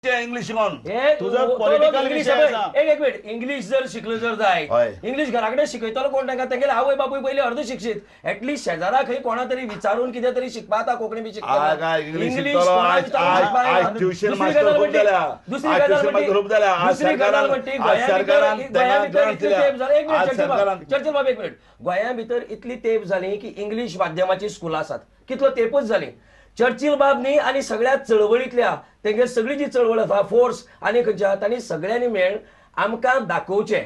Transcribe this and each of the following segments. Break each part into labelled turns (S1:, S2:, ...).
S1: English शिकोन
S2: तुजो political विशय आसा.
S3: एक मिनिट, इंग्लिश जर शिकलो जर जाय, इंग्लिश घरा कडेन शिकयतलो कोण तांकां? तेगेले आवय बापूय पयली अर्द शिक्षीत, एटलिस्ट शेजारा खंय कोणा तरी विचारून कितें तरी शिकपा जाता. कोंकणी बी शिकता, इंग्लिश दुसरी गजाल म्हणटी गोंया भितर इतली तेप जाली. एक मिनिट चर्चिल बाब, एक मिनिट. गोंया भितर इतली तेप जाली की इंग्लिश माध्यमाची स्कुलां आसात, कितलो तेपूच जाली. चर्चिल बाब न्ही आनी सगळ्या चळवळींतल्या तेंगे सगळी जी चळवळ आसा फोर्स आनी खंयच्या तांणी सगळ्यांनी मेळून आमकां दाखोवचें,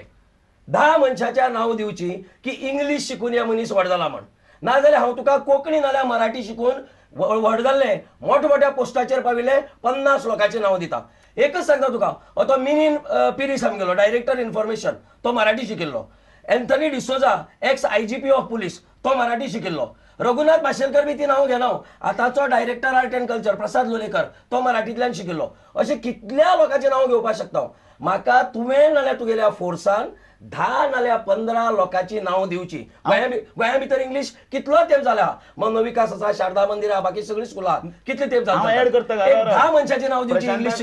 S3: 10 मनशाच्या नांव दिवची की इंग्लिश शिकून ह्या मनीस व्हड जाला म्हण. नाजाल्यार हांव तुका कोंकणी नाल्यार मराठी शिकून व्हड जाल्लें, मोठ्या मोठ्या पोस्टाचेर पाविल्ले 50 लोकांचें नांव दिता. एकच सांगता तुका, तो मिनीन पिरीस आमगेलो डायरेक्टर इन्फॉर्मेशन, तो मराठी शिकिल्लो. Anthony D'Souza ex IGP of police, तो मराठी शिकिल्लो. रघुनाथ माशेलकर बी ती नांव घेना, आतांचो director art and culture Prasad Lolekar, तो मराठींतल्यान शिकिल्लो. अशें कितल्या लोकांचें नांव घेवपाक शकता. म्हाका तुवें नाल्यार तुगेल्या फोर्सान 10 नाल्यार 15 लोकांची नांव दिवची. गोंया भितर इंग्लिश कितलो तेंप जाला, मनोविकास आसा, शारदा मंदिर आहा, बाकी सगळीं स्कुलां कितले तेंप जाला, 10 मनशाची नांव दिवची इंग्लिश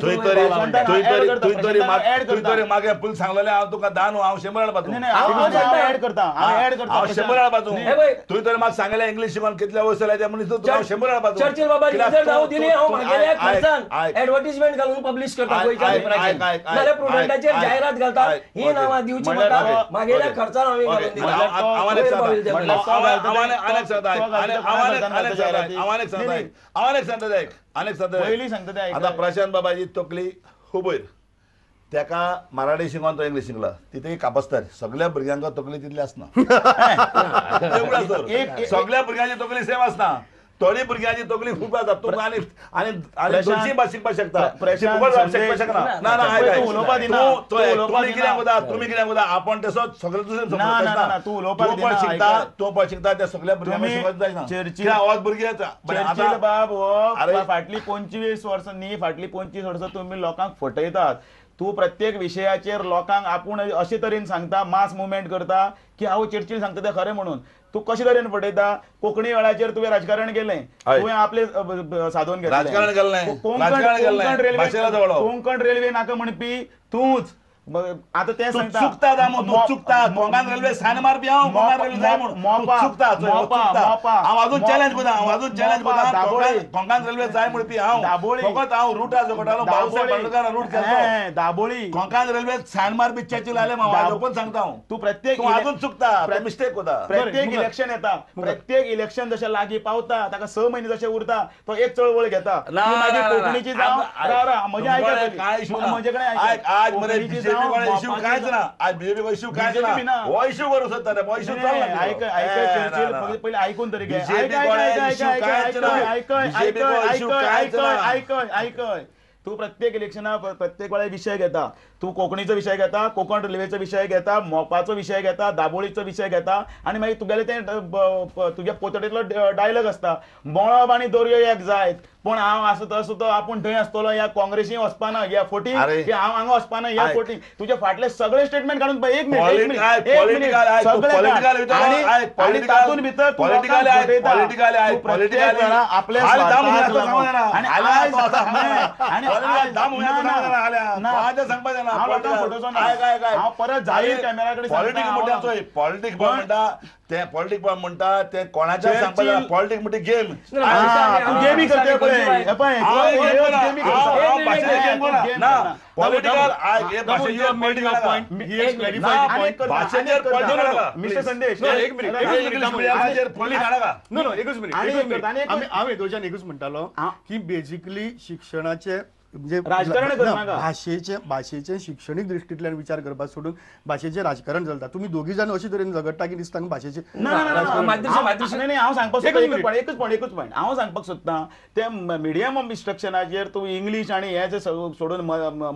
S1: तुवें मागे फूल सांगलेलें हांव तुका 10 न्हू, हांव 100 हाडपा. हांव 100 हाडपा. तुवें तरी म्हाका सांगलें इंग्लिश शिकून कितले वयस जाले ते मनीस, तुका 100 हाडपा.
S3: चर्चिल बाबा जर नांव दिली हांव म्हागेल्या खर्चान एडवर्टीजमेंट घालून पब्लिश करता गोंयच्या पेपराचेर, नाल्यार प्रुडंटाचेर जायरात घालता. ही नांवां दिवची मागेल्या खर्चान हांवें घालून दिता.
S1: आतां प्रशांत बाबाची तकली खूब वयर, तेका मराठी शिकोन तो इंग्लिश शिकला, तितकी कापस्तार. सगळ्या भुरग्यांक तकली तितली आसना, सगळ्या भुरग्यांची तकली सेम आसना. थोडी भुरग्यांची तकली खूब आसा. तूं आनी आनी आनी दोनशी भास शिकपाक शकता, शिकपाक शकना. ना ना, तुमी कित्याक वता, तुमी कित्याक वता, आपूण तसो सगळें दुसरें तूं पण शिकता, तूं पण शिकता, त्या सगळ्या भुरग्यांक शिकत जायना. कित्याक आवाज भुरगे
S2: चर्चिल बाब हो फाटली 25 वर्सां न्ही, फाटली 25 वर्सां तुमी लोकांक फटयतात. तूं प्रत्येक विशयाचेर लोकांक आपूण अशे तरेन सांगता, मास मुवमेंट करता की हांव चर्चिल सांगता तें खरें म्हणून. तूं कशे तरेन फटयता? कोंकणी वेळाचेर तुवें राजकारण केलें, तुवें आपलें सादोवन घेतलें. कोंकण रेल्वे नाका म्हणपी तूंच. आतां तें सांगता
S1: चुकता दामू, तूं चुकता. कोंकण रेल्वे सायन मारपी हांव, कोंकण रेल्वे जाय म्हूण चुकता. हांव अजून चॅलेंज करता, हांव अजून चॅलेंज करता. कोंकण रेल्वे जाय म्हणपी हांव, फकत हांव रुटा झगडटालो, भाऊसाहेब बांदोडकार रूट केलो
S2: दाबोळी.
S1: कोंकण रेल्वे सायन मारपी चर्चिल आयले, हांव पण सांगता हांव.
S2: तूं प्रत्येक
S1: अजून चुकता, मिस्टेक करता.
S2: प्रत्येक इलेक्शन येता, प्रत्येक इलेक्शन जशें लागीं पावता ताका 6 म्हयने जशें उरता तो एक चळवळ घेता. मागीर कोंकणीची जावं, म्हजें आयक, म्हजे कडेन
S1: आयक. आज मरे बीजेपी इश्यू कांयच ना, आज बीजेपी इश्यू कांयच ना. हो इश्यू करूं सोदता रे, हो इश्यू चलना.
S2: आयक आयक, पयलीं आयकून तरी घे. आयक आयक आयक, तूं प्रत्येक इलेक्शना प्रत्येक वेळा विशय घेता. तूं कोंकणीचो विशय घेता, कोंकण रेल्वेचो विशय घेता, मोपाचो विशय घेता, दाबोळीचो विशय घेता, आनी मागीर तुगेलें तें तुज्या पोतडेंतलो डायलॉग आसता, मळब आनी दर्यो एक जायत, पूण हांव आसा तसो तो आपूण थंय आसतलो, ह्या काँग्रेसी वचपाना ह्या फोटी, की हांव हांगा वचपाना ह्या फोटी. तुजे फाटले सगळे स्टेटमेंट काडून एक मिनिट, एक मिनिट, सगळे तातूंत भितर प्रत्येक वेळा आपल्या परत जाहीर कॅमेरा कडेन
S1: पॉलिटिक्स म्हणटा ते, पॉलिटिक्स म्हणटा ते कोणाच्या सांगपाक. पॉलिटिक्स म्हणजे गेम,
S2: गेमी करते पळय.
S4: हांव हेदोच्यान एकूच म्हणटालो की बेजिकली शिक्षणाचे म्हणजे भाशेचे भाशेचे शिक्षणीक दृष्टींतल्यान विचार करपाक सोडून भाशेचे राजकारण चलता. तुम्ही दोगी जाण अशे तरेन झगडटा की दिसता भाशेचे.
S2: हांव सांगपाक सोदता एकच पॉयंट, एकच पॉयंट हांव सांगपाक सोदता, ते मिडियम ऑफ इन्स्ट्रक्शनाचेर तूं इंग्लीश आनी हे सोडून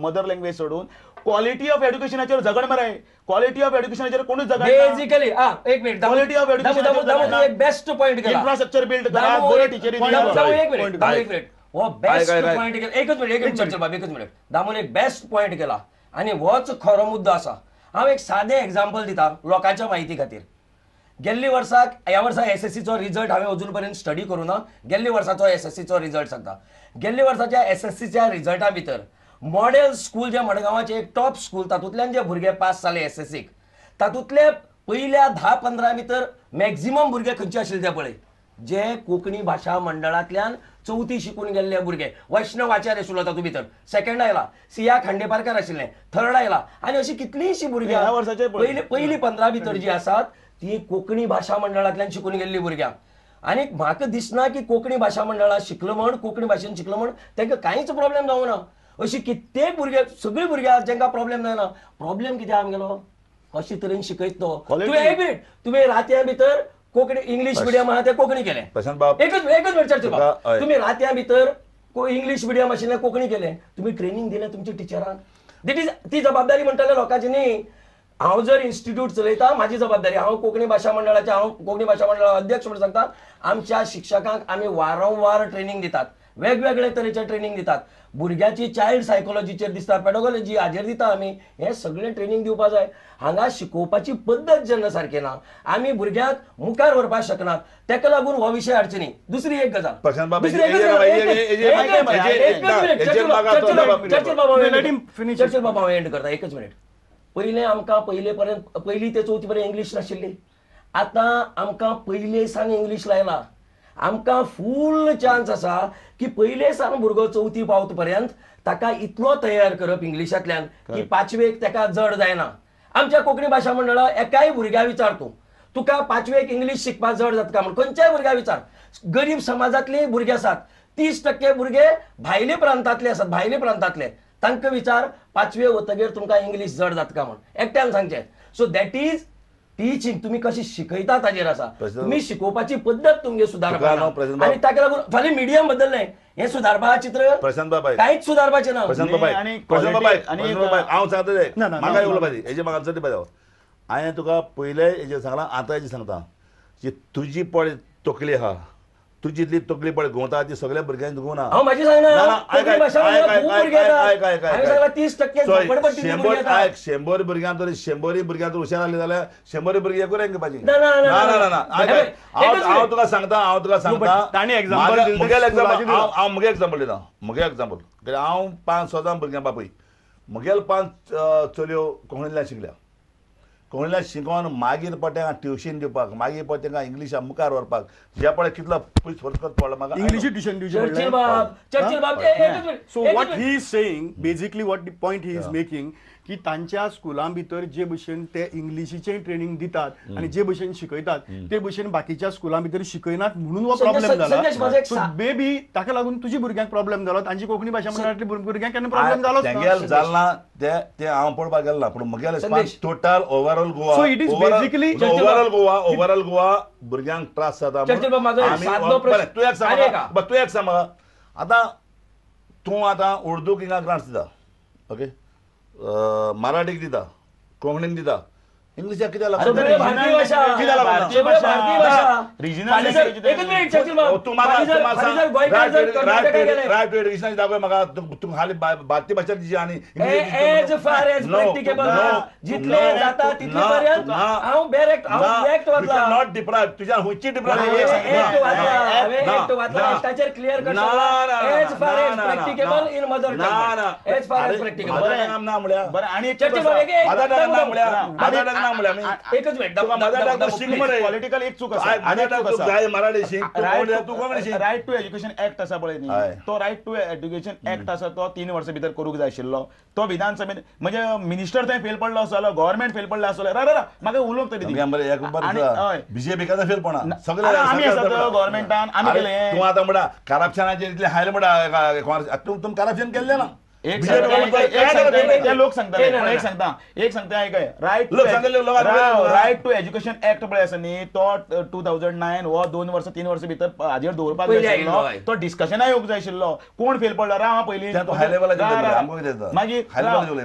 S2: मदर लँग्वेज सोडून क्वालिटी ऑफ एड्युकेशनाचेर झगड मरे. क्वालिटी ऑफ एड्युकेशनाचेर कोणूच झगड
S3: बेसिकली. एक मिनिट,
S2: क्वालिटी ऑफ एड्युकेशन
S3: एक बेस्ट पॉयंट केला,
S2: इन्फ्रास्ट्रक्चर बिल्ड करा, बरे टिचरी.
S3: एक मिनिट, एक मिनिट, हो बेस्ट पॉयंट केला. एकच मिनिट, एकच चर्चिल बाब, एकच मिनिट. दामून एक बेस्ट पॉयंट केला आनी होच खरो मुद्दो आसा. हांव एक सादें एग्जाम्पल दिता लोकांच्या म्हायती खातीर. गेल्ली वर्साक, ह्या वर्सा एसएससीचो रिजल्ट हांवें अजून पर्यंत स्टडी करूं ना. गेल्ली वर्साचो एसएससीचो रिजल्ट सांगता. गेल्ली वर्साच्या एसएससीच्या रिजल्टा भितर मॉडेल स्कूल जे मडगांवाचे एक टॉप स्कूल तातूंतल्यान जे भुरगे पास जाले एसएससीक तातूंतले पयल्या 10-15 भितर मॅक्झिमम भुरगे खंयचे आशिल्ले ते पळय जे कोंकणी भाशा मंडळांतल्यान चवथी शिकून गेल्ले भुरगे. वैष्णव आचार्य आशिल्लो तातूंत भितर सेकंड आयला, सिया खांडेपारकर आशिल्लें थर्ड आयला आनी अशी कितलींशीं भुरग्यां पयली 15 भितर जी आसात ती कोंकणी भाशा मंडळांतल्यान शिकून गेल्ली भुरग्यां. आनी म्हाका दिसना की कोंकणी भाशा मंडळांत शिकलो म्हण कोंकणी भाशेन शिकलो म्हण तांकां कांयच प्रॉब्लेम जावना. अशी कित्येक भुरगे सगळीं भुरग्यां आसात जांकां प्रॉब्लेम जायना. प्रॉब्लेम कितें आमगेलो कशे तरेन शिकयत तो. तुवें एक मिनीट तुवें रातयां भितर कोंकणी इंग्लीश मिडियम आहा ते कोंकणी केलें. एकच मिनिट चर्चिल बाब, तुमी रातयां भितर इंग्लीश मिडियम आशिल्लें कोंकणी केलें, तुमी ट्रेनींग दिलें तुमच्या टिचरांक. That is ती जबाबदारी म्हणटले लोकांची न्ही. हांव जर इन्स्टिट्यूट चलयता म्हाजी जबाबदारी. हांव कोंकणी भाशा मंडळाचे हांव कोंकणी भाशा मंडळाचो अध्यक्ष म्हणून सांगता आमच्या शिक्षकांक आमी वारंवार ट्रेनींग दितात, वेगवेगळे तरेचे ट्रेनींग दितात. भुरग्याची चायल्ड सायकोलॉजीचेर दिसता, पेडोगॉलॉजी हाजेर दिता आमी. हें सगळें ट्रेनींग दिवपा जाय. हांगा शिकोवपाची पद्दत जेन्ना सारकी ना आमी भुरग्यांक मुखार व्हरपाक शकनात, ताका लागून हो विशय अडचणी. दुसरी एक गजाल, चर्चिल बाबा हांव एंड करता एकच मिनीट. पयलें आमकां पयले पर्यंत पयली ते चवथी पर्यंत इंग्लीश नाशिल्ली, आतां आमकां पयले सान इंग्लीश लायला. आमकां फूल चान्स आसा की पयले सान भुरगो चवथी पावत पर्यंत ताका इतलो तयार करप इंग्लिशांतल्यान की पांचवेक ताका जड जायना. आमच्या कोंकणी भाशा मंडळा एकाय भुरग्या विचार तूं तुका पांचवेक इंग्लीश शिकपाक जड जाता म्हूण खंयच्याय भुरग्या विचार. गरीब समाजांतले भुरगे आसात, 30% भुरगे भायले प्रांतांतले आसात, भायले प्रांतांतले तांकां विचार पांचवे वतगीर तुमकां इंग्लीश जड जाता म्हूण एकट्यान सांगचें. So that is teaching. तुमी कशी शिकयता ताजेर आसा, तुमी शिकोवपाची पद्दत तुमगे सुदारपा आनी ताका लागून फाल्यां मिडियम बदललें हें सुदारपा चित्र कांयच सुदारपाचें ना.
S1: हांव सांगता म्हाका उलोवपाची हेजे म्हाका चड दिवपा. हांवें तुका पयले हेजेर सांगलां, आतां हेजेर सांगता जी तुजी पळय तकली आहा, तुजी इतली तकली पळय घुंवता ती सगळ्या भुरग्यांनी घुंवना. आयक, 100 भुरग्यां तर 100 भुरग्यां तर हुशार आसले जाल्यार 100 भुरगे एकूय रँक घेवपाची ना. ना ना, हांव तुका सांगता, हांव तुका सांगता म्हगेलें एग्जाम्पल, हांव म्हगे एग्जाम्पल दिता. म्हगे एग्जाम्पल कित्याक हांव 5-6 जाण भुरग्यां बापूय, म्हगेले 5 चलयो कोंकणींतल्यान शिकल्या. कोंकणींतल्यान शिकोवन मागीर पळय तांकां ट्युशन दिवपाक, मागीर पळय तांकां इंग्लिशा मुखार व्हरपाक जे पळय कितलो पयस फरक पडलो म्हाका.
S4: इंग्लिशी ट्युशन दिवचें. So what he is saying basically, what the point he is making की तांच्या स्कुलां भितर जे भशेन ते इंग्लिशीचें ट्रेनींग दितात आनी जे भशेन शिकयतात ते भशेन बाकीच्या स्कुलां भितर शिकयनात म्हणून हो प्रॉब्लेम जाला. सो बेबी ताका लागून तुजी भुरग्यांक प्रॉब्लेम जालो, तांची कोंकणी भाशा मंडळांतली भुरग्यांक केन्ना प्रॉब्लेम जालोच
S1: ना. जाला ते हांव पळोवपाक गेलो ना, पूण म्हगेलें total overall Goa,
S4: so it is basically
S1: overall Goa, overall Goa भुरग्यांक त्रास जाता. तूं एक सांग, तूं एक सांग म्हाका आतां, तूं आतां उर्दूक हिंगा ग्रांट्स दिता, ओके, मराठीक दिता, कोंकणीक दिता, इंग्लिशाक कित्याक लागता? तूं रायट टू एड्युकेशनाची दाखय म्हाका, तूं खाली भारतीय भाशा दिची आनी not deprive तुज्या खंयची डिप्रायव ना म्हळ्यार
S2: पॉलिटिकल एक चूक आसा. रायट टू एज्युकेशन एक्ट आसा पळय न्ही, तो रायट टू एज्युकेशन एक्ट आसा तो 3 वर्सां भितर करूंक जाय आशिल्लो. तो विधानसभेन म्हणजे मिनिस्टर थंय फेल पडलो आसलो, गव्हर्मेंट फेल पडलो आसलो. रा रा म्हाका उलोवंक तरी
S1: बीजेपी फेल पडना,
S2: आमी आसात गव्हर्मेंटान, आमी केलें.
S1: तूं आतां म्हणटा करप्शनाचेर इतलें हायल म्हणटा, तूं करप्शन केल्लें ना.
S2: एक सांगता लोक सांगता, एक सांगता, एक सांगता आयकय, रायट टू एज्युकेशन एक्ट पळय आसा न्ही तो 2009 हो 2 वर्सां 3 वर्सां भितर हाजेर दवरपाक जाय आशिल्लो. तो डिस्कशनाक येवंक जाय आशिल्लो. कोण फेल पडलो राव पयलीं, मागीर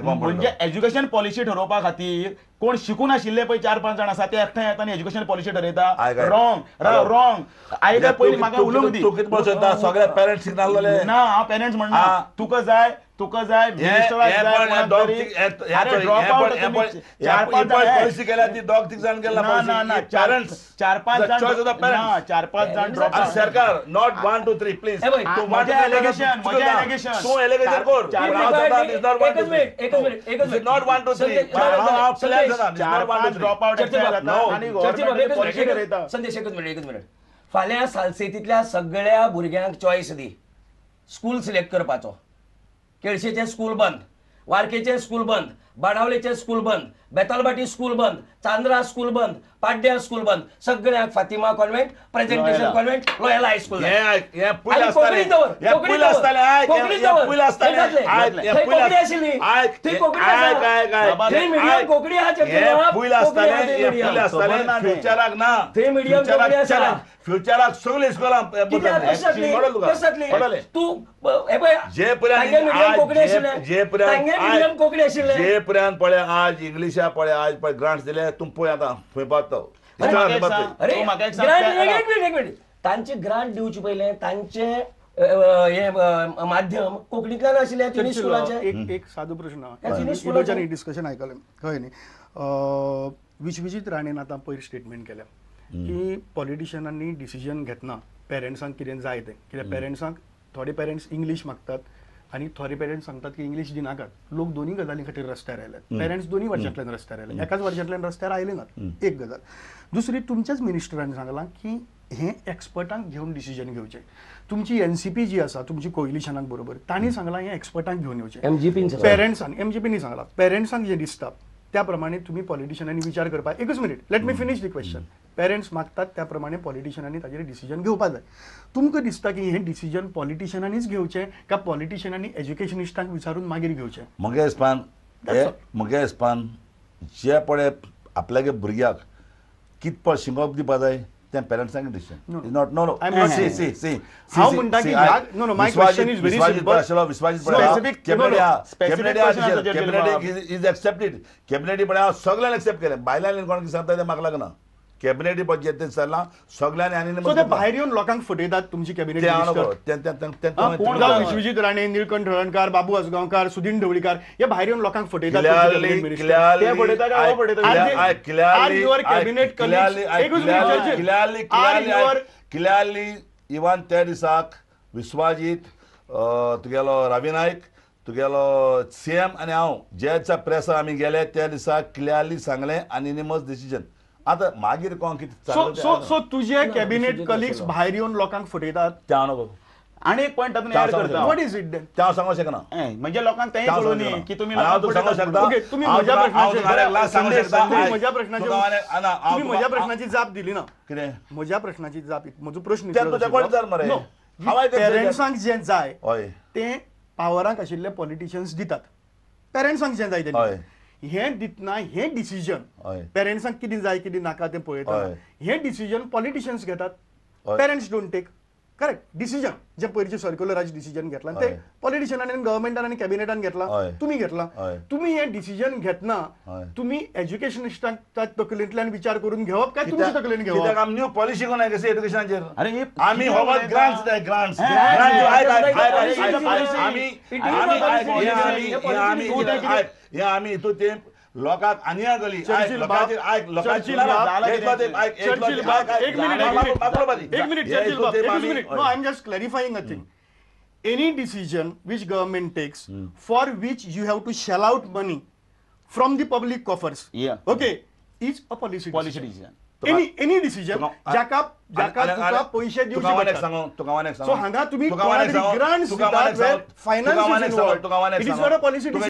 S2: म्हणजे एज्युकेशन पॉलिसी ठरोवपा खातीर कोण शिकून आशिल्ले पळय 4-5 जाण आसा ते एकठांय येता आनी एज्युकेशन पॉलिसी ठरयता. Wrong wrong. आयक पयलीं म्हाका उलोवंक दी.
S1: तूं कितें म्हणटा सगळे पेरंट्स शिकनासले
S2: ना. हांव पेरंट्स म्हणना. तुका जाय तुका जाय मिनिस्टराक जाय. अरे ड्रॉप आउट 4-5
S1: पॉलिसी केल्या ती दोग तीग जाण केला.
S2: ना ना पेरंट्स 4-5 जाण ना 4-5 जाण ड्रॉप आउट.
S1: सरकार not 1 2 3 please.
S2: तू म्हजें एलिगेशन म्हजें एलिगेशन
S1: तू एलिगेशन कर.
S3: एकच मिनिट एकच मिनिट एकच मिनिट.
S1: Not 1 2 3.
S2: 4-5 drop out
S3: आणि गव्हर्नमेंट पॉलिसी ठरयता. संदेश एकच मिनिट एकच मिनिट. फाल्यां सालसेतींतल्या सगळ्या भुरग्यांक चॉयस दी स्कूल सिलेक्ट करपाचो. केळशेचें स्कूल बंद, वारकेचें स्कूल बंद, बाणावलेचें स्कूल बंद, बेतालबाटी स्कूल बंद, चांद्रा स्कूल बंद, पाड्ड्या स्कूल बंद, सगळ्यांक Fatima convent, presentation convent, Loyola high school.
S1: फ्युचराक सगळे स्कुलां
S3: तूं
S1: जे पर्यंत पळय आज इंग्लिशा पळय आज पळय ग्रांट्स दिले तूं पळय आतां खंय पावता.
S3: एक मिनिट एक मिनिट. तांचे ग्रांट दिवचे पयलें तांचे हे माध्यम कोंकणींतल्यान आशिल्लें तिनूय स्कुलाचें.
S4: एक एक सादो प्रश्न इदोच्यान डिस्कशन आयकलें कळ्ळें न्ही. विश्वजीत राणेन आतां पयर स्टेटमेंट केल्या की पॉलिटिशियनांनी डिसिजन घेतना पेरंट्सांक कितें जाय तें, कित्याक पेरंट्सांक थोडे पेरंट्स इंग्लीश मागतात आनी थोडे पेरंट्स सांगतात की इंग्लीश दिनाकात. लोक दोनूय गजाली खातीर रस्त्यार आयल्यात. पेरंट्स दोनूय वर्सांतल्यान रस्त्यार आयले, एकाच वर्सांतल्यान रस्त्यार आयले नात. एक गजाल. दुसरी, तुमच्याच मिनिस्टरान सांगलां की हें एक्सपर्टांक घेवन डिसिजन घेवचें. तुमची एनसीपी जी आसा तुमची कोइलिशनाक बरोबर तांणी सांगलां हें एक्सपर्टांक घेवन येवचें. पेरंट्सान एमजीपीनी सांगलां पेरंट्सांक जें दिसता त्या प्रमाणे तुमी पॉलिटिशियनांनी विचार करपाक. एकच minute, let me finish the question. Parents मागतात त्या प्रमाणे पॉलिटिशियनांनी ताजेर डिसिजन घेवपाक जाय. तुमकां दिसता की हें डिसिजन पॉलिटिशियनांनीच घेवचें काय पॉलिटिशियनांनी एज्युकेशनिस्टांक विचारून मागीर घेवचें?
S1: म्हगे हिसपान म्हगे हिसपान जे पळय आपल्यागे भुरग्याक कित पळ शिकोवप दिवपा जाय तें पेरंट्सांक decision. Not no no see see see
S4: हांव म्हणटा की no no my question is very simple.
S1: Vishwajit cabinet is accepted. कॅबिनेटी पळय हांव सगळ्यांनी एक्सेप्ट केलें. बायलांनी कोण कितें सांगता तें म्हाका लागना. कॅबिनेटी पळय जें तें चल्लां सगळ्यांनी आनी
S4: ते भायर येवन लोकांक फटयतात तुमची कॅबिनेट. विश्वजीत राणे, निळकंठ हळर्णकार, बाबू आजगांवकार, सुदीन ढवळीकार हे भायर येवन लोकांक फटयतात.
S1: क्लियरली इवन त्या दिसाक विश्वाजीत तुगेलो रवी नायक तुगेलो सीएम आनी हांव ज्या दिसा प्रेसार आमी गेले त्या दिसा क्लियरली सांगलें आनी निमस डिसिजन. आतां मागीर कोण कितें
S4: सो सो तुजे कॅबिनेट कलिग्स भायर येवन लोकांक फटयतात
S1: तें हांव नको.
S2: आनी एक पॉयंट तातूंत एड करता.
S4: What is it then?
S1: तें हांव सांगूंक शकना.
S2: म्हणजे लोकांक तेंय कळूनी की तुमी
S1: सांगूंक शकता.
S4: ओके, तुमी म्हज्या प्रश्नाची तुमी म्हज्या प्रश्नाची जाप दिली ना.
S1: कितें
S4: म्हज्या प्रश्नाची जाप? म्हजो प्रश्न पेरंट्सांक जें जाय तें पावराक आशिल्ले पॉलिटिशियन्स दितात. पेरंट्सांक जें जाय तें हें दितना हें डिसिजन पेरंट्सांक कितें जाय कितें नाका तें पळयता हें डिसिजन पॉलिटिशियन्स घेतात. Parents don't take correct decision. जे पयरचें सर्क्युलराचें डिसिजन घेतलां तें पॉलिटिशियनान आनी गव्हर्मेंटान आनी कॅबिनेटान घेतलां, तुमी घेतलां. तुमी हें डिसिजन घेतना तुमी एज्युकेशनिस्टांक तकलेंतल्यान विचार करून घेवप काय तुमच्या तकलेन घेवप?
S1: कित्याक आमी न्यू पॉलिसी कोण कशी एज्युकेशनाचेर आमी होवत ग्रांट्स दिताय. ग्रांट्स आमी आमी हितून ते लोकांक आनी गली
S4: I am just clarifying a thing. Any decision which government takes for which you have to shell out money from the public coffers, okay, is a policy decision. Any decision जाका जाका तुका पैसे दिवचे पडटात. सो हांगा तुमी grants दितात where finance is involved. It is not a policy decision.